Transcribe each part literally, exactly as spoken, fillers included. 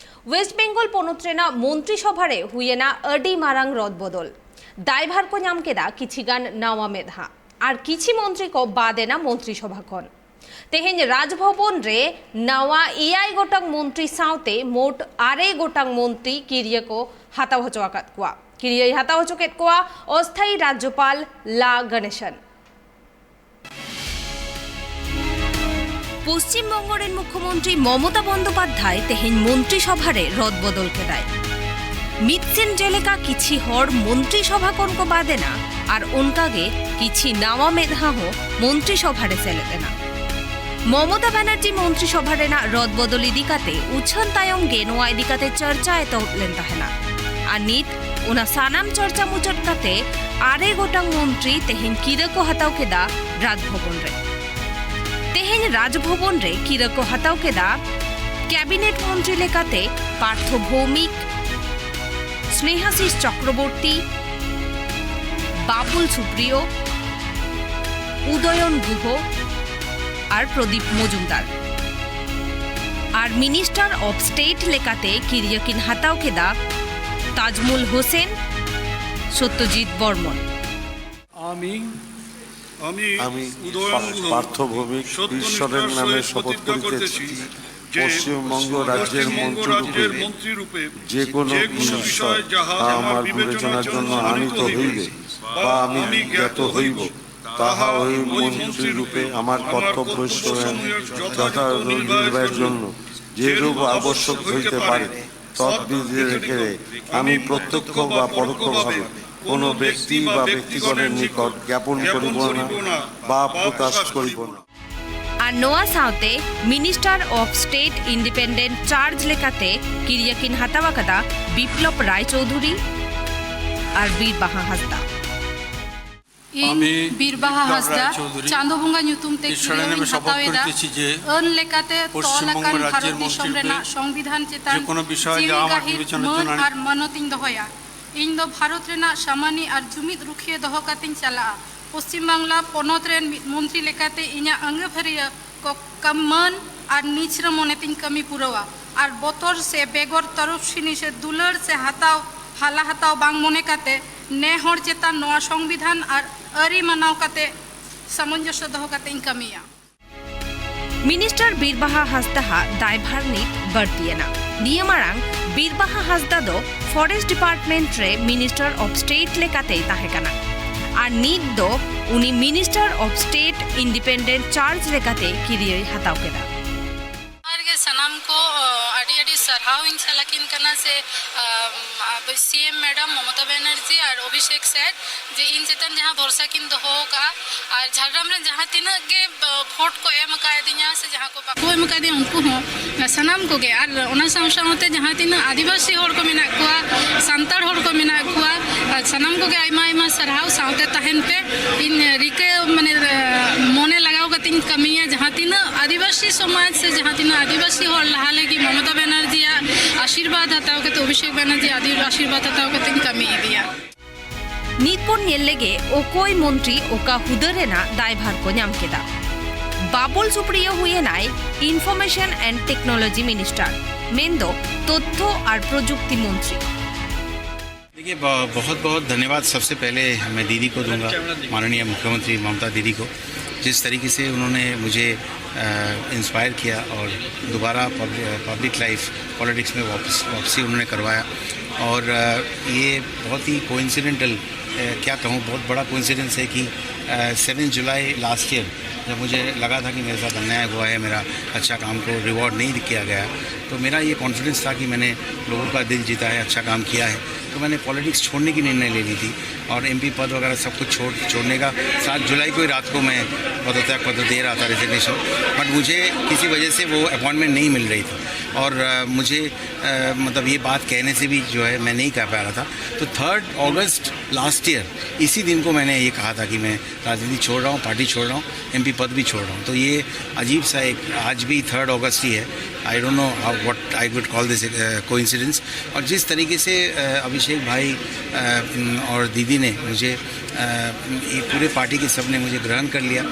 West Bengal ᱯᱚᱱᱚᱛ ᱨᱮᱱᱟᱜ ᱢᱚᱱᱛᱨᱤ ᱥᱚᱵᱷᱟ ᱨᱮ ᱦᱩᱭᱮᱱᱟ ᱟᱹᱰᱤ ᱢᱟᱨᱟᱝ ᱨᱚᱫ ᱵᱚᱫᱚᱞ᱾ ᱫᱟᱭᱵᱷᱟᱨ ᱠᱚ ᱧᱟᱢ ᱠᱮᱫᱟ ᱠᱤᱪᱷᱤ ᱜᱟᱱ ᱱᱟᱣᱟ ᱢᱮᱫᱦᱟ, ᱟᱨ ᱠᱤᱪᱷᱤ ᱢᱚᱱᱛᱨᱤ ᱠᱚ ᱵᱟᱫ ᱮᱱᱟ ᱢᱚᱱᱛᱨᱤ ᱥᱚᱵᱷᱟ ᱠᱷᱚᱱ᱾ ᱛᱮᱦᱮᱧ ᱨᱟᱡᱽᱵᱷᱚᱵᱚᱱ ᱨᱮ ᱱᱟᱣᱟ ᱮᱭᱟᱭ ᱜᱚᱴᱟᱝ ᱢᱚᱱᱛᱨᱤ ᱥᱟᱶᱛᱮ ᱢᱳᱴ ᱟᱨᱮ ᱜᱚᱴᱟᱝ ᱢᱚᱱᱛᱨᱤ ᱠᱤᱨᱤᱭᱟᱹ ᱠᱚ ᱦᱟᱛᱟᱣ ᱦᱚᱪᱚ ᱟᱠᱟᱫ ᱠᱚᱣᱟ᱾ ᱠᱤᱨᱤᱭᱟᱹᱭ ᱦᱟᱛᱟᱣ ᱦᱚᱪᱚ ᱠᱮᱫ ᱠᱚᱣᱟ ᱚᱥᱛᱷᱟᱭᱤ ᱨᱟᱡᱽᱡᱚᱯᱟᱞ ᱞᱟ ᱜᱚᱱᱮᱥᱚᱱ᱾ ᱯᱚᱥᱪᱤᱢ ᱵᱚᱝᱜᱚ ᱨᱮᱱ ᱢᱩᱠᱷᱭᱚᱢᱚᱱᱛᱨᱤ ᱢᱚᱢᱚᱛᱟ ᱵᱚᱱᱫᱳᱯᱟᱫᱽᱫᱷᱟᱭ ᱛᱮᱦᱮᱧ ᱢᱚᱱᱛᱨᱤ ᱥᱚᱵᱷᱟ ᱨᱮ ᱨᱚᱫ ᱵᱚᱫᱚᱞ ᱠᱮᱫᱟᱭ᱾ ᱢᱤᱫ ᱥᱮᱱ ᱡᱮᱞᱮᱠᱟ ᱠᱤᱪᱷᱤ ᱦᱚᱲ ᱢᱚᱱᱛᱨᱤ ᱥᱚᱵᱷᱟ ᱠᱷᱚᱱ ᱠᱚ ᱵᱟᱫ ᱮᱱᱟ, ᱟᱨ ᱚᱱᱠᱟ ᱜᱮ ᱠᱤᱪᱷᱤ ᱱᱟᱣᱟ ᱢᱮᱫᱦᱟ ᱦᱚᱸ ᱢᱚᱱᱛᱨᱤ ᱥᱚᱵᱷᱟ ᱨᱮ ᱥᱮᱞᱮᱫ ᱮᱱᱟ᱾ ᱢᱚᱢᱚᱛᱟ ᱵᱟᱱᱟᱨᱡᱤ ᱢᱚᱱᱛᱨᱤ ᱥᱚᱵᱷᱟ ᱨᱮᱱᱟᱜ ᱨᱚᱫ ᱵᱚᱫᱚᱞ ᱤᱫᱤ ᱠᱟᱛᱮ ᱩᱪᱷᱟᱹᱱ ᱛᱟᱭᱚᱢ ᱜᱮ ᱱᱚᱣᱟ ᱤᱫᱤ ᱠᱟᱛᱮ ᱪᱚᱨᱪᱟ ᱮᱛᱚᱦᱚᱵ ᱞᱮᱱ ᱛᱟᱦᱮᱱᱟ᱾ ᱟᱨ ᱱᱤᱛ ᱚᱱᱟ ᱥᱟᱱᱟᱢ ᱪᱚᱨᱪᱟ ᱢᱩᱪᱟᱹᱫ ᱠᱟᱛᱮ ᱟᱨᱮ ᱜᱚᱴᱟᱝ ᱢᱚᱱᱛᱨᱤ ᱛᱮᱦᱮᱧ ᱠᱤᱨᱟᱹ ᱠᱚ ᱦᱟᱛᱟᱣ ᱠᱮᱫᱟ ᱨᱟᱡᱽᱵᱷᱚᱵᱚᱱ ᱨᱮ᱾ ᱛᱮᱦᱮᱧ ᱨᱟᱡᱽᱵᱷᱚᱵᱚᱱ ᱨᱮ ᱠᱤᱨᱟᱹ ᱠᱚ ᱦᱟᱛᱟᱣ ᱠᱮᱫᱟ ᱠᱮᱵᱤᱱᱮᱴ ᱢᱚᱱᱛᱨᱤ ᱞᱮᱠᱟᱛᱮ ᱯᱟᱨᱛᱷᱚ ᱵᱷᱳᱣᱢᱤᱠ, ᱥᱱᱮᱦᱟᱥᱤᱥ ᱪᱚᱠᱨᱚᱵᱚᱨᱛᱤ, ᱵᱟᱵᱩᱞ ᱥᱩᱯᱨᱤᱭᱚ, ᱩᱫᱚᱭᱚᱱ ᱜᱩᱦᱚ ᱟᱨ ᱯᱨᱚᱫᱤᱯ ᱢᱚᱡᱩᱢᱫᱟᱨ᱾ ᱟᱨ ᱢᱤᱱᱤᱥᱴᱟᱨ ᱚᱯᱷ ᱥᱴᱮᱴ ᱞᱮᱠᱟᱛᱮ ᱠᱤᱨᱤᱭᱟᱹ ᱠᱤᱱ ᱦᱟᱛᱟᱣ ᱠᱮᱫᱟ ᱛᱟᱡᱢᱩᱞ ᱦᱳᱥᱮᱱ, ᱥᱚᱛᱭᱚᱡᱤᱛ বর্মন। আমি আমি আমি উদয়ন গুহ পার্থ ভৌমিক সত্যনিষ্ঠার ঈশ্বরের নামে সহিত শপথ প্রতিজ্ঞা করিতেছি করতেছি যে পশ্চিমবঙ্গ রাজ্যের পশ্চিমবঙ্গ মন্ত্রী রাজ্যের রূপে মন্ত্রী রূপে যে কোনো যে কোনো বিষয় বিষয় যাহা তা আমার আমার বিবেচনার বিবেচনার জন্য জন্য আনিত আনিত হইবে হইবে বা আমি জ্ঞাত হইব, তাহা ওই মন্ত্রী রূপে আমার কর্তব্য সমূহের যথাযথ নির্বাহের জন্য যেরূপ আবশ্যক হইতে পারে, তদ্বিধি রেখে আমি প্রত্যক্ষ বা পরোক্ষভাবে কোনো ব্যক্তি বা ব্যক্তিগণের নিকট জ্ঞাপন করিব না বা প্রকাশ করিব না। ᱟᱨ ᱱᱚᱣᱟ ᱥᱟᱶᱛᱮ minister of state independent charge ᱞᱮᱠᱟᱛᱮ ᱠᱤᱨᱤᱭᱟᱹ ᱠᱤᱱ ᱦᱟᱛᱟᱣ ᱟᱠᱟᱫᱟ ᱵᱤᱯᱞᱚᱵ ᱨᱟᱭ ᱪᱳᱣᱫᱷᱩᱨᱤ ᱟᱨ ᱵᱤᱨ ᱵᱟᱦᱟ ᱦᱟᱸᱥᱫᱟ᱾ ᱤᱧ ᱵᱤᱨ ᱵᱟᱦᱟ ᱦᱟᱸᱥᱫᱟ ᱪᱟᱸᱫᱳ ᱵᱚᱸᱜᱟ ᱧᱩᱛᱩᱢ ᱛᱮ ᱠᱤᱨᱤᱭᱟᱹᱧ ᱦᱟᱛᱟᱣ ᱮᱫᱟ᱾ ᱟᱹᱱ ᱞᱮᱠᱟᱛᱮ ᱛᱚᱞ ᱟᱠᱟᱱ ᱵᱷᱟᱨᱚᱛ ᱫᱤᱥᱚᱢ ᱨᱮᱱᱟᱜ ᱥᱚᱝᱵᱤᱫᱷᱟᱱ ᱪᱮᱛᱟᱱ ᱡᱤᱣᱤ ᱜᱟᱹᱦᱤᱨ ᱢᱟᱹᱱ ᱟᱨ ᱢᱟᱱᱚᱛ ᱤᱧ ᱫᱚᱦᱚᱭᱟ᱾ ᱤᱧ ᱫᱚ ᱵᱷᱟᱨᱚᱛ ᱨᱮᱱᱟᱜ ᱥᱟᱢᱟᱱᱤ ᱟᱨ ᱡᱩᱢᱤᱫ ᱨᱩᱠᱷᱤᱭᱟᱹ ᱫᱚᱦᱚ ᱠᱟᱛᱮᱧ ᱪᱟᱞᱟᱜᱼᱟ᱾ ᱯᱚᱥᱪᱤᱢ ᱵᱟᱝᱞᱟ ᱯᱚᱱᱚᱛ ᱨᱮᱱ ᱢᱤᱫ ᱢᱚᱱᱛᱨᱤ ᱞᱮᱠᱟᱛᱮ ᱤᱧᱟᱹᱜ ᱟᱹᱝᱜᱟᱹᱯᱷᱟᱹᱨᱤᱭᱟᱹ ᱠᱚ ᱠᱟᱢ ᱢᱟᱹᱱ ᱟᱨ ᱱᱤᱪᱷᱨᱟᱹ ᱢᱚᱱᱮ ᱛᱤᱧ ᱠᱟᱹᱢᱤ ᱯᱩᱨᱟᱹᱣᱟ᱾ ᱟᱨ ᱵᱚᱛᱚᱨ ᱥᱮ ᱵᱮᱜᱚᱨ ᱛᱚᱨᱚᱯᱷᱥᱤᱱᱤ ᱥᱮ ᱫᱩᱞᱟᱹᱲ ᱥᱮ ᱦᱟᱛᱟᱣ, ᱦᱟᱞᱟ ᱦᱟᱛᱟᱣ ᱵᱟᱝ ᱢᱚᱱᱮ ᱠᱟᱛᱮ, ᱱᱮ ᱦᱚᱲ ᱪᱮᱛᱟᱱ ᱱᱚᱣᱟ ᱥᱚᱝᱵᱤᱫᱷᱟᱱ ᱟᱨ ᱟᱹᱨᱤ ᱢᱟᱱᱟᱣ ᱠᱟᱛᱮ, ᱥᱟᱢᱚᱧᱡᱚᱥᱥᱚ ᱫᱚᱦᱚ ᱠᱟᱛᱮ ᱤᱧ ᱠᱟᱹᱢᱤᱭᱟ᱾ ᱢᱤᱱᱤᱥᱴᱟᱨ ᱵᱤᱨᱵᱟᱦᱟ ᱦᱟᱸᱥᱫᱟ ᱦᱟᱜ ᱫᱟᱭᱵᱷᱟᱨ ᱱᱤᱛ ᱵᱟᱹᱲᱛᱤᱭᱮᱱᱟ᱾ ᱱᱤᱭᱟᱹ ᱢᱟᱲᱟᱝ ᱵᱤᱨᱵᱟᱦᱟ ᱦᱟᱸᱥᱫᱟ ᱫᱚ ᱯᱷᱚᱨᱮᱥᱴ ᱰᱤᱯᱟᱨᱴᱢᱮᱱᱴ ᱨᱮ ᱢᱤᱱᱤᱥᱴᱟᱨ ᱚᱯᱷ ᱥᱴᱮᱴ ᱞᱮᱠᱟᱛᱮᱭ ᱛᱟᱦᱮᱸ ᱠᱟᱱᱟ ᱟᱨ ᱱᱤᱛ ᱫᱚ ᱩᱱᱤ minister of state independent charge ᱞᱮᱠᱟᱛᱮ ᱠᱤᱨᱭᱟᱹᱭ ᱦᱟᱛᱟᱣ ᱠᱮᱫᱟ᱾ ᱟᱨ ᱜᱮ ᱥᱟᱱᱟᱢ ᱠᱚ ᱟᱹᱰᱤ ᱟᱹᱰᱤ ᱥᱟᱨᱦᱟᱣ ᱤᱧ ᱪᱟᱞ ᱟᱹᱠᱤᱱ ᱠᱟᱱᱟ ᱥᱮ ᱥᱤ ᱮᱢ ᱢᱮᱰᱟᱢ ᱢᱚᱢᱚᱛᱟ ᱵᱮᱱᱟᱨᱡᱤ ᱟᱨ ᱚᱵᱷᱤᱥᱮᱠ ᱥᱮᱨ ᱡᱮ ᱤᱧ ᱪᱮᱛᱟᱱ ᱡᱟᱦᱟᱸ ᱵᱷᱚᱨᱥᱟ ᱠᱤᱱ ᱫᱚᱦᱚ ᱟᱠᱟᱫᱼᱟ ᱟᱨ ᱡᱷᱟᱲᱜᱨᱟᱢ ᱨᱮᱱ ᱡᱟᱦᱟᱸ ᱛᱤᱱᱟᱹᱜ ᱜᱮ ᱵᱷᱳᱴ ᱠᱚ ᱮᱢ ᱟᱠᱟᱫᱤᱧᱟ ᱥᱮ ᱡᱟᱦᱟᱸ ᱠᱚ ᱵᱟᱠᱚ ᱮᱢ ᱟᱠᱟᱫᱤᱧᱟ ᱩᱱᱠᱩ ᱦᱚᱸ ᱥᱟᱱᱟᱢ ᱠᱚᱜᱮ ᱟᱨ ᱚᱱᱟ ᱥᱟᱶ ᱥᱟᱶᱛᱮ ᱡᱟᱦᱟᱸ ᱛᱤᱱᱟᱹᱜ ᱟᱹᱫᱤᱵᱟᱹᱥᱤ ᱦᱚᱲ ᱠᱚ ᱢᱮᱱᱟᱜ ᱠᱚᱣᱟ, ᱥᱟᱱᱛᱟᱲ ᱦᱚᱲ ᱠᱚ ᱢᱮᱱᱟᱜ ᱠᱚᱣᱟ, ᱥᱟᱱᱟᱢ ᱠᱚᱜᱮ ᱟᱭᱢᱟ ᱟᱭᱢᱟ ᱥᱟᱨᱦᱟᱣ᱾ ᱥᱟᱶᱛᱮ ᱛᱟᱦᱮᱱ ᱯᱮ᱾ ᱤᱧ ᱨᱤᱠᱟᱹ ᱢᱟᱱᱮ ᱢᱚᱱᱮ ᱞᱟᱜᱟᱣ ᱠᱟᱛᱮᱧ ᱠᱟᱹᱢᱤᱭᱟ ᱡᱟᱦᱟᱸ ᱛᱤᱱᱟᱹᱜ ᱟᱹᱫᱤᱵᱟᱹᱥᱤ ᱥᱚᱢᱟᱡᱽ ᱥᱮ ᱡᱟᱦᱟᱸ ᱛᱤᱱᱟᱹᱜ ᱟᱹᱫᱤᱵᱟᱹᱥᱤ ᱦᱚᱲ ᱞᱟᱦᱟ ᱞᱟᱹᱜᱤᱫ ᱢᱚᱢᱚᱛᱟ ᱵᱮᱱᱟᱨᱡᱤᱭᱟᱜ ᱟᱥᱤᱨᱵᱟᱫᱽ ᱦᱟᱛᱟᱣ ᱠᱟᱛᱮ, ᱚᱵᱷᱤᱥᱮᱠ ᱵᱮᱱᱟᱨᱡᱤᱭᱟᱜ ᱟᱫᱤ- ᱟᱥᱤᱨᱵᱟᱫᱽ ᱦᱟᱛᱟᱣ ᱠᱟᱛᱮᱧ ᱠᱟᱹᱢᱤ ᱤᱫᱤᱭᱟ᱾ ᱱᱤᱛ ᱵᱚᱱ ᱧᱮᱞ ᱞᱮᱜᱮ ᱚᱠᱚᱭ ᱢᱚᱱᱛᱨᱤ ᱚᱠᱟ ᱦᱩᱫᱟᱹ ᱨᱮᱱᱟᱜ ᱫᱟᱭᱵᱷᱟᱨ ᱠᱚ ᱧᱟᱢ ᱠᱮᱫᱟ᱾ ᱵᱟᱵᱚᱞ ᱥᱩᱯᱲᱤᱭᱟᱹ ᱦᱩᱭᱮᱱᱟᱭ ᱤᱱᱯᱷᱚᱨᱢᱮᱥᱚᱱ ᱮᱱᱰ ᱴᱮᱠᱱᱳᱞᱚᱡᱤ ᱢᱤᱱᱤᱥᱴᱟᱨ, ᱢᱮᱱᱫᱚ ᱛᱚᱛᱛᱷᱚ ᱟᱨ ᱯᱨᱚᱡᱩᱠᱛᱤ ᱢᱚᱱᱛᱨᱤ᱾ देखिए, ब- बहुत बहुत धन्यवाद सबसे पहले मैं दीदी को दूंगा, माननीय मुख्यमंत्री ममता दीदी को, जिस तरीके से उन्होंने मुझे इंस्पायर किया और दोबारा पब्लिक लाइफ पॉलिटिक्स में वापस वापसी उन्होंने करवाया। और अ, ये बहुत ही कोइंसिडेंटल, क्या कहूँ, बहुत बड़ा कोइंसिडेंस है कि सेवन जुलाई लास्ट ईयर जब मुझे लगा था कि मेरे साथ अन्याय हुआ है, मेरा अच्छा काम को रिवॉर्ड नहीं किया गया, तो मेरा ये कॉन्फिडेंस था कि मैंने लोगों का दिल जीता है, अच्छा काम किया है। तो मैंने पॉलिटिक्स छोड़ने की निर्णय ले ली थी और एमपी पद वगैरह सब कुछ छोड़ छोड़ने का। सात जुलाई को ही रात को मैं पदत्याग पत्र दे रहा था, रेजिग्नेशन, बट मुझे किसी वजह से वो अपॉइंटमेंट नहीं मिल रही थी और अ, मुझे अ, मतलब ये बात कहने से भी जो है मैं नहीं कह पा रहा था। तो थर्ड अगस्त लास्ट ईयर इसी दिन को मैंने ये कहा था कि मैं राजनीति छोड़ रहा हूँ, पार्टी छोड़ रहा हूँ, एमपी पद भी छोड़ रहा हूँ। तो ये अजीब सा एक, आज भी थर्ड अगस्त ही है। I don't know how, what I would call this coincidence। और जिस तरीके से अ, अभिषेक भाई अ, और दीदी ने मुझे, अ, ये पूरे पार्टी के सब ने मुझे ग्रहण कर लिया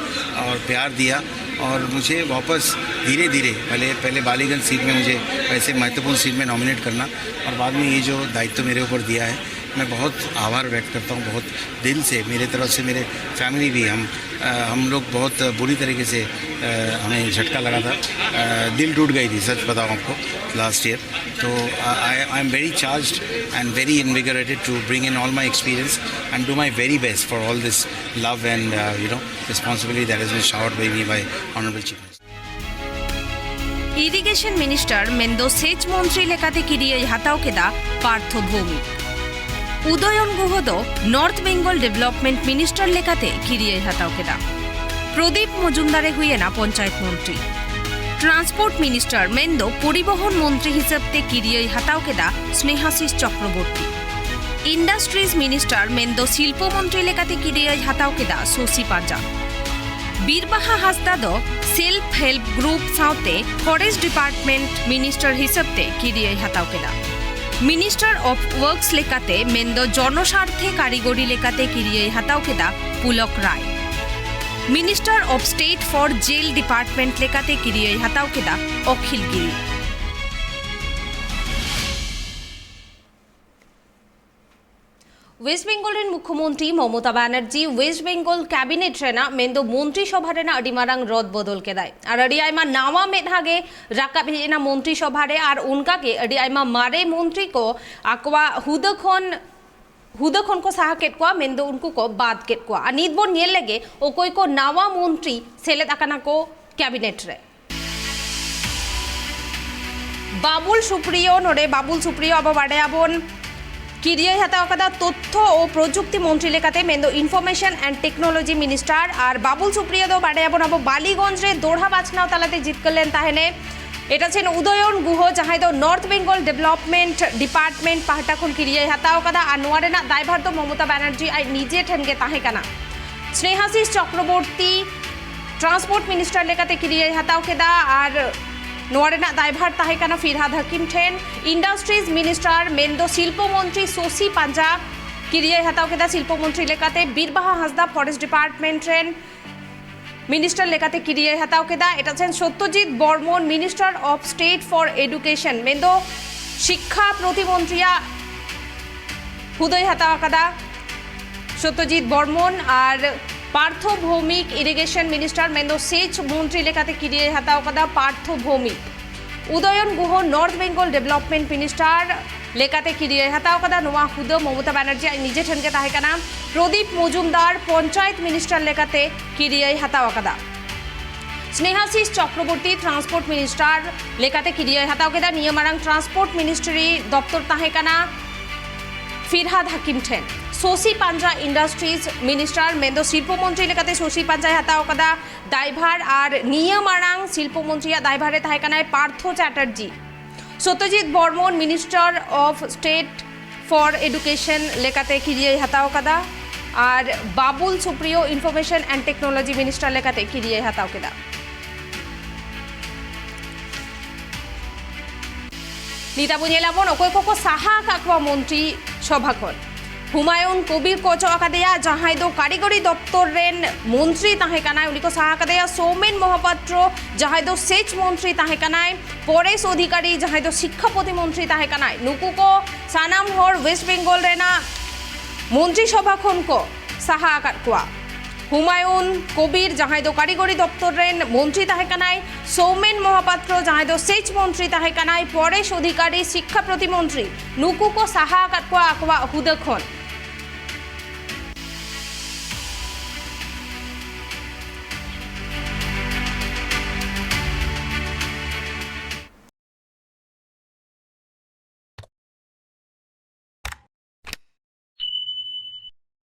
और प्यार दिया और मुझे वापस धीरे धीरे, पहले पहले बालीगंज सीट में मुझे ऐसे महत्वपूर्ण सीट में नॉमिनेट करना और बाद में ये जो दायित्व मेरे ऊपर दिया है, मैं बहुत आभार व्यक्त करता हूँ। बहुत दिल से मेरे तरफ से, मेरे फैमिली भी, हम अ, हम लोग बहुत बुरी तरीके से, अ, हमें झटका लगा था। अ, दिल टूट गई थी, सच बताऊँ आपको, लास्ट ईयर। तो I am very charged and very invigorated to bring in all my experience and do my very best for all this love and, uh, you know, responsibility that has been showered by me by Honorable Chief Minister. Irrigation minister ᱢᱮᱱᱫᱚ ᱥᱮᱪ ᱢᱚᱱᱛᱨᱤ ᱞᱮᱠᱟᱛᱮ ᱠᱤᱨᱤᱭᱟᱹᱭ ᱦᱟᱛᱟᱣ ᱠᱮᱫᱟ ᱯᱟᱨᱛᱷᱚ ᱵᱷᱳᱣᱢᱤᱠ᱾ ᱩᱫᱚᱭᱚᱱ ᱜᱩᱦᱚ ᱫᱚ north Bengal development minister ᱞᱮᱠᱟᱛᱮ ᱠᱤᱨᱤᱭᱟᱹᱭ ᱦᱟᱛᱟᱣ ᱠᱮᱫᱟ᱾ ᱯᱨᱚᱫᱤᱯ ᱢᱚᱡᱩᱢᱫᱟᱨᱮ ᱦᱩᱭᱮᱱᱟ ᱯᱚᱧᱪᱟᱭᱮᱛ ᱢᱚᱱᱛᱨᱤ᱾ ᱴᱨᱟᱱᱥᱯᱳᱨᱴ ᱢᱤᱱᱤᱥᱴᱟᱨ ᱢᱮᱱᱫᱚ ᱯᱚᱨᱤᱵᱚᱦᱚᱱ ᱢᱚᱱᱛᱨᱤ ᱦᱤᱥᱟᱹᱵ ᱛᱮ ᱠᱤᱨᱤᱭᱟᱹᱭ ᱦᱟᱛᱟᱣ ᱠᱮᱫᱟ ᱥᱱᱮᱦᱟᱥᱤᱥ ᱪᱚᱠᱨᱚᱵᱚᱨᱛᱤ᱾ ᱤᱱᱰᱟᱥᱴᱨᱤᱡᱽ ᱢᱤᱱᱤᱥᱴᱟᱨ ᱢᱮᱱᱫᱚ ᱥᱤᱞᱯᱚ ᱢᱚᱱᱛᱨᱤ ᱞᱮᱠᱟᱛᱮ ᱠᱤᱨᱤᱭᱟᱹᱭ ᱦᱟᱛᱟᱣ ᱠᱮᱫᱟ ᱥᱳᱥᱤ ᱯᱟᱸᱡᱟ᱾ ᱵᱤᱨᱵᱟᱦᱟ ᱦᱟᱸᱥᱫᱟ ᱫᱚ ᱥᱮᱞᱯ ᱦᱮᱞᱯ ᱜᱨᱩᱯ ᱥᱟᱶᱛᱮ ᱯᱷᱚᱨᱮᱥᱴ ᱰᱤᱯᱟᱨᱴᱢᱮᱱᱴ ᱢᱤᱱᱤᱥᱴᱟᱨ ᱦᱤᱥᱟᱹᱵ ᱛᱮ ᱠᱤᱨᱤᱭᱟᱹᱭ ᱦᱟᱛᱟᱣ ᱠᱮᱫᱟ᱾ ᱢᱤᱱᱤᱥᱴᱟᱨ ᱚᱯᱷ ᱣᱟᱨᱠᱥ ᱞᱮᱠᱟᱛᱮ ᱢᱮᱱᱫᱚ ᱡᱚᱱᱚᱥᱟᱨᱛᱷᱮ ᱠᱟᱹᱨᱤᱜᱚᱨᱤ ᱞᱮᱠᱟᱛᱮ ᱠᱤᱨᱤᱭᱟᱹᱭ ᱦᱟᱛᱟᱣ ᱠᱮᱫᱟ Pulak Roy. Minister of state for jail department ᱞᱮᱠᱟᱛᱮ ᱠᱤᱨᱤᱭᱟᱹᱭ ᱦᱟᱛᱟᱣ ᱠᱮᱫᱟ ᱚᱠᱷᱤᱞ ᱜᱤᱨᱤ᱾ ᱳᱭᱮᱥᱴ ᱵᱮᱝᱜᱚᱞ ᱨᱮᱱ ᱢᱩᱠᱷᱭᱚᱢᱚᱱᱛᱨᱤ ᱢᱚᱢᱚᱛᱟ ᱵᱟᱱᱟᱨᱡᱤ ᱳᱭᱮᱥᱴ ᱵᱮᱝᱜᱚᱞ ᱠᱮᱵᱤᱱᱮᱴ ᱨᱮᱱᱟᱜ ᱢᱮᱱᱫᱚ ᱢᱚᱱᱛᱨᱤ ᱥᱚᱵᱷᱟ ᱨᱮᱱᱟᱜ ᱟᱹᱰᱤ ᱢᱟᱨᱟᱝ ᱨᱚᱫ ᱵᱚᱫᱚᱞ ᱠᱮᱫᱟᱭ ᱟᱨ ᱟᱹᱰᱤ ᱟᱭᱢᱟ ᱱᱟᱣᱟ ᱢᱮᱫᱦᱟ ᱜᱮ ᱨᱟᱠᱟᱵ ᱦᱮᱡ ᱮᱱᱟ ᱢᱚᱱᱛᱨᱤ ᱥᱚᱵᱷᱟ ᱨᱮ᱾ ᱟᱨ ᱚᱱᱠᱟ ᱜᱮ ᱟᱹᱰᱤ ᱟᱭᱢᱟ ᱢᱟᱨᱮ ᱢᱚᱱᱛᱨᱤ ᱠᱚ ᱟᱠᱚᱣᱟᱜ ᱦᱩᱫᱟᱹ ᱠᱷᱚᱱ ᱦᱩᱫᱟᱹ ᱠᱷᱚᱱ ᱠᱚ ᱥᱟᱦᱟ ᱠᱮᱫ ᱠᱚᱣᱟ, ᱢᱮᱱᱫᱚ ᱩᱱᱠᱩ ᱠᱚ ᱵᱟᱫ ᱠᱮᱫ ᱠᱚᱣᱟ᱾ ᱟᱨ ᱱᱤᱛ ᱵᱚᱱ ᱧᱮᱞ ᱞᱮᱜᱮ ᱚᱠᱚᱭ ᱠᱚ ᱱᱟᱣᱟ ᱢᱚᱱᱛᱨᱤ ᱥᱮᱞᱮᱫ ᱟᱠᱟᱱᱟ ᱠᱚ ᱠᱮᱵᱤᱱᱮᱴ ᱨᱮ᱾ ᱵᱟᱵᱩᱞ ᱥᱩᱯᱨᱤᱭᱚ, ᱱᱚᱰᱮ ᱵᱟᱵᱩᱞ ᱥᱩᱯᱨᱤᱭᱚ ᱟᱵᱚ ᱵᱟᱰᱟᱭᱟᱵᱚᱱ ᱠᱤᱨᱤᱭᱟᱹᱭ ᱦᱟᱛᱟᱣ ᱟᱠᱟᱫᱟ ᱛᱚᱛᱛᱷᱚ ᱳ ᱯᱨᱚᱡᱩᱠᱛᱤ ᱢᱚᱱᱛᱨᱤ ᱞᱮᱠᱟᱛᱮ, ᱢᱮᱱᱫᱚ ᱤᱱᱯᱷᱚᱨᱢᱮᱥᱚᱱ ᱮᱱᱰ ᱴᱮᱠᱱᱳᱞᱚᱡᱤ ᱢᱤᱱᱤᱥᱴᱟᱨ᱾ ᱟᱨ ᱵᱟᱵᱩᱞ ᱥᱩᱯᱨᱤᱭᱚ ᱫᱚ ᱵᱟᱰᱟᱭᱟᱵᱚᱱ ᱟᱵᱚ ᱵᱟᱞᱤᱜᱚᱸᱡᱽ ᱨᱮ ᱫᱚᱲᱦᱟ ᱵᱟᱪᱷᱱᱟᱣ ᱛᱟᱞᱟᱛᱮ ᱡᱤᱛᱠᱟᱹᱨ ᱞᱮᱱ ᱛᱟᱦᱮᱱᱮ᱾ ᱮᱴᱟᱜ ᱥᱮᱱ ᱩᱫᱚᱭᱚᱱ ᱜᱩᱦᱚ, ᱡᱟᱦᱟᱸᱭ ᱫᱚ ᱱᱚᱨᱛᱷ ᱵᱮᱝᱜᱚᱞ ᱰᱮᱵᱷᱞᱚᱯᱢᱮᱱᱴ ᱰᱤᱯᱟᱨᱴᱢᱮᱱᱴ ᱯᱟᱦᱴᱟ ᱠᱷᱚᱱ ᱠᱤᱨᱤᱭᱟᱹᱭ ᱦᱟᱛᱟᱣ ᱟᱠᱟᱫᱟ ᱟᱨ ᱱᱚᱣᱟ ᱨᱮᱱᱟᱜ ᱫᱟᱭᱵᱷᱟᱨ ᱫᱚ ᱢᱚᱢᱚᱛᱟ ᱵᱟᱱᱟᱨᱡᱤ ᱟᱡ ᱱᱤᱡᱮ ᱴᱷᱮᱱ ᱜᱮ ᱛᱟᱦᱮᱸ ᱠᱟᱱᱟ᱾ ᱥᱱᱮᱦᱟᱥᱤᱥ ᱪᱚᱠᱨᱚᱵᱚᱨᱛᱤ ᱴᱨᱟᱱᱥᱯᱳᱨᱴ ᱢᱤᱱᱤᱥᱴᱟᱨ ᱞᱮᱠᱟᱛᱮ ᱠᱤᱨᱤᱭᱟᱹᱭ ᱦᱟᱛᱟᱣ ᱠᱮᱫᱟ ᱟᱨ ᱱᱚᱣᱟ ᱨᱮᱱᱟᱜ ᱫᱟᱭᱵᱷᱟᱨ ᱛᱟᱦᱮᱸ ᱠᱟᱱᱟ ᱯᱷᱤᱨᱦᱟᱫ ᱦᱟᱹᱠᱤᱢ ᱴᱷᱮᱱ᱾ ᱤᱱᱰᱟᱥᱴᱨᱤᱡᱽ ᱢᱤᱱᱤᱥᱴᱟᱨ ᱢᱮᱱᱫᱚ ᱥᱤᱞᱯᱚ ᱢᱚᱱᱛᱨᱤ ᱥᱳᱥᱤ ᱯᱟᱸᱡᱟ ᱠᱤᱨᱤᱭᱟᱹᱭ ᱦᱟᱛᱟᱣ ᱠᱮᱫᱟ ᱥᱤᱞᱯᱚ ᱢᱚᱱᱛᱨᱤ ᱞᱮᱠᱟᱛᱮ᱾ ᱵᱤᱨᱵᱟᱦᱟ ᱦᱟᱸᱥᱫᱟ ᱯᱷᱚᱨᱮᱥᱴ ᱰᱤᱯᱟᱨᱴᱢᱮᱱᱴ ᱨᱮᱱ ᱢᱤᱱᱤᱥᱴᱟᱨ ᱞᱮᱠᱟᱛᱮ ᱠᱤᱨᱤᱭᱟᱹᱭ ᱦᱟᱛᱟᱣ ᱠᱮᱫᱟ᱾ ᱮᱴᱟᱜ ᱥᱮᱱ Satyajit Barman, minister of state for education, ᱢᱮᱱᱫᱚ ᱥᱤᱠᱠᱷᱟ ᱯᱨᱚᱛᱤᱢᱚᱱᱛᱨᱤᱭᱟᱜ ᱦᱩᱫᱟᱹᱭ ᱦᱟᱛᱟᱣ ᱟᱠᱟᱫᱟ ᱥᱚᱛᱭᱚᱡᱤᱛ ᱵᱚᱨᱢᱚᱱ᱾ ᱟᱨ ᱯᱟᱨᱛᱷᱚ ᱵᱷᱳᱣᱢᱤᱠ, ᱤᱨᱤᱜᱮᱥᱚᱱ ᱢᱤᱱᱤᱥᱴᱟᱨ, ᱢᱮᱱᱫᱚ ᱥᱮᱪ ᱢᱚᱱᱛᱨᱤ ᱞᱮᱠᱟᱛᱮ ᱠᱤᱨᱤᱭᱟᱹᱭ ᱦᱟᱛᱟᱣ ᱟᱠᱟᱫᱟ Partha Bhowmik. Udayan Guha, North Bengal development minister ᱞᱮᱠᱟᱛᱮ ᱠᱤᱨᱤᱭᱟᱹᱭ ᱦᱟᱛᱟᱣ ᱟᱠᱟᱫᱟ᱾ ᱱᱚᱣᱟ ᱦᱩᱫᱟᱹ ᱢᱚᱢᱚᱛᱟ ᱵᱟᱱᱟᱨᱡᱤ ᱟᱡ ᱱᱤᱡᱮ ᱴᱷᱮᱱ ᱜᱮ ᱛᱟᱦᱮᱸ ᱠᱟᱱᱟ᱾ ᱯᱨᱚᱫᱤᱯ ᱢᱚᱡᱩᱢᱫᱟᱨ ᱯᱚᱧᱪᱟᱭᱮᱛ ᱢᱤᱱᱤᱥᱴᱟᱨ ᱞᱮᱠᱟᱛᱮ ᱠᱤᱨᱤᱭᱟᱹᱭ ᱦᱟᱛᱟᱣ ᱟᱠᱟᱫᱟ᱾ ᱥᱱᱮᱦᱟᱥᱤᱥ ᱪᱚᱠᱨᱚᱵᱚᱨᱛᱤ ᱴᱨᱟᱱᱥᱯᱳᱨᱴ ᱢᱤᱱᱤᱥᱴᱟᱨ ᱞᱮᱠᱟᱛᱮ ᱠᱤᱨᱤᱭᱟᱹᱭ ᱦᱟᱛᱟᱣ ᱠᱮᱫᱟ᱾ ᱱᱤᱭᱟᱹ ᱢᱟᱲᱟᱝ ᱴᱨᱟᱱᱥᱯᱳᱨᱴ ᱢᱤᱱᱤᱥᱴᱨᱤ ᱫᱚᱯᱛᱚᱨ ᱛᱟᱦᱮᱸ ᱠᱟᱱᱟ ᱯᱷᱤᱨᱦᱟᱫ ᱦᱟᱠᱤᱢ ᱴᱷᱮᱱ᱾ ᱥᱳᱥᱤ ᱯᱟᱧᱡᱟ ᱤᱱᱰᱟᱥᱴᱨᱤᱡᱽ ᱢᱤᱱᱤᱥᱴᱟᱨ, ᱢᱮᱱᱫᱚ ᱥᱤᱞᱯᱚ ᱢᱚᱱᱛᱨᱤ ᱞᱮᱠᱟᱛᱮ ᱥᱳᱥᱤ ᱯᱟᱧᱡᱟᱭ ᱦᱟᱛᱟᱣ ᱟᱠᱟᱫᱟ ᱫᱟᱭᱵᱷᱟᱨ᱾ ᱟᱨ ᱱᱤᱭᱟᱹ ᱢᱟᱲᱟᱝ ᱥᱤᱞᱯᱚ ᱢᱚᱱᱛᱨᱤᱭᱟᱜ ᱫᱟᱭᱵᱷᱟᱨ ᱨᱮ ᱛᱟᱦᱮᱸ ᱠᱟᱱᱟᱭ Partha Chatterjee. Satyajit Barman, minister of state for education ᱞᱮᱠᱟᱛᱮ ᱠᱤᱨᱤᱭᱟᱹᱭ ᱦᱟᱛᱟᱣ ᱠᱟᱫᱟ᱾ ᱟᱨ Babul Supriyo, information and technology minister ᱞᱮᱠᱟᱛᱮ ᱠᱤᱨᱤᱭᱟᱹᱭ ᱦᱟᱛᱟᱣ ᱠᱮᱫᱟ᱾ ᱱᱤᱛ ᱟᱵᱚ ᱧᱮᱞᱟᱵᱚᱱ ᱚᱠᱚᱭ ᱠᱚᱠᱚ ᱥᱟᱦᱟ ᱟᱠᱟᱫ ᱠᱚᱣᱟ ᱢᱚᱱᱛᱨᱤ ᱥᱚᱵᱷᱟ ᱠᱷᱚᱱ᱾ ᱦᱩᱢᱟᱭᱩᱱ ᱠᱚᱵᱤᱨ ᱠᱚ ᱚᱪᱚᱜ ᱟᱠᱟᱫᱮᱭᱟ, ᱡᱟᱦᱟᱸᱭ ᱫᱚ ᱠᱟᱹᱨᱤᱜᱚᱨᱤ ᱫᱚᱯᱛᱚᱨ ᱨᱮᱱ ᱢᱚᱱᱛᱨᱤ ᱛᱟᱦᱮᱸ ᱠᱟᱱᱟᱭ, ᱩᱱᱤ ᱠᱚ ᱥᱟᱦᱟ ᱟᱠᱟᱫᱮᱭᱟ᱾ ᱥᱳᱢᱮᱱ ᱢᱚᱦᱟᱯᱟᱛᱨᱚ, ᱡᱟᱦᱟᱸᱭ ᱫᱚ ᱥᱮᱪ ᱢᱚᱱᱛᱨᱤ ᱛᱟᱦᱮᱸ ᱠᱟᱱᱟᱭ, ᱯᱚᱨᱮᱥ ᱚᱫᱷᱤᱠᱟᱨᱤ, ᱡᱟᱦᱟᱸᱭ ᱫᱚ ᱥᱤᱠᱠᱷᱟ ᱯᱨᱚᱛᱤᱢᱚᱱᱛᱨᱤ ᱛᱟᱦᱮᱸ ᱠᱟᱱᱟᱭ, ᱱᱩᱠᱩ ᱠᱚ ᱥᱟᱱᱟᱢ ᱦᱚᱲ ᱣᱮᱥᱴ ᱵᱮᱝᱜᱚᱞ ᱨᱮᱱᱟᱜ ᱢᱚᱱᱛᱨᱤ ᱥᱚᱵᱷᱟ ᱠᱷᱚᱱ ᱠᱚ ᱥᱟᱦᱟ ᱟᱠᱟᱫ ᱠᱚᱣᱟ᱾ ᱦᱩᱢᱟᱭᱩᱱ ᱠᱚᱵᱤᱨ, ᱡᱟᱦᱟᱸᱭ ᱫᱚ ᱠᱟᱹᱨᱤᱜᱚᱨᱤ ᱫᱚᱯᱛᱚᱨ ᱨᱮᱱ ᱢᱚᱱᱛᱨᱤ ᱛᱟᱦᱮᱸ ᱠᱟᱱᱟᱭ, ᱥᱳᱢᱮᱱ ᱢᱚᱦᱟᱯᱟᱛᱨᱚ, ᱡᱟᱦᱟᱸᱭ ᱫᱚ ᱥᱮᱪ ᱢᱚᱱᱛᱨᱤ ᱛᱟᱦᱮᱸ ᱠᱟᱱᱟᱭ, ᱯᱚᱨᱮᱥ ᱚᱫᱷᱤᱠᱟᱨᱤ, ᱥᱤᱠᱠᱷᱟ ᱯᱨᱚᱛᱤᱢᱚᱱᱛᱨᱤ, ᱱᱩᱠᱩ ᱠᱚ ᱥᱟᱦᱟ ᱟᱠᱟᱫ ᱠᱚᱣᱟ ᱟᱠᱚᱣᱟᱜ ᱦᱩᱫᱟᱹ ᱠᱷᱚᱱ᱾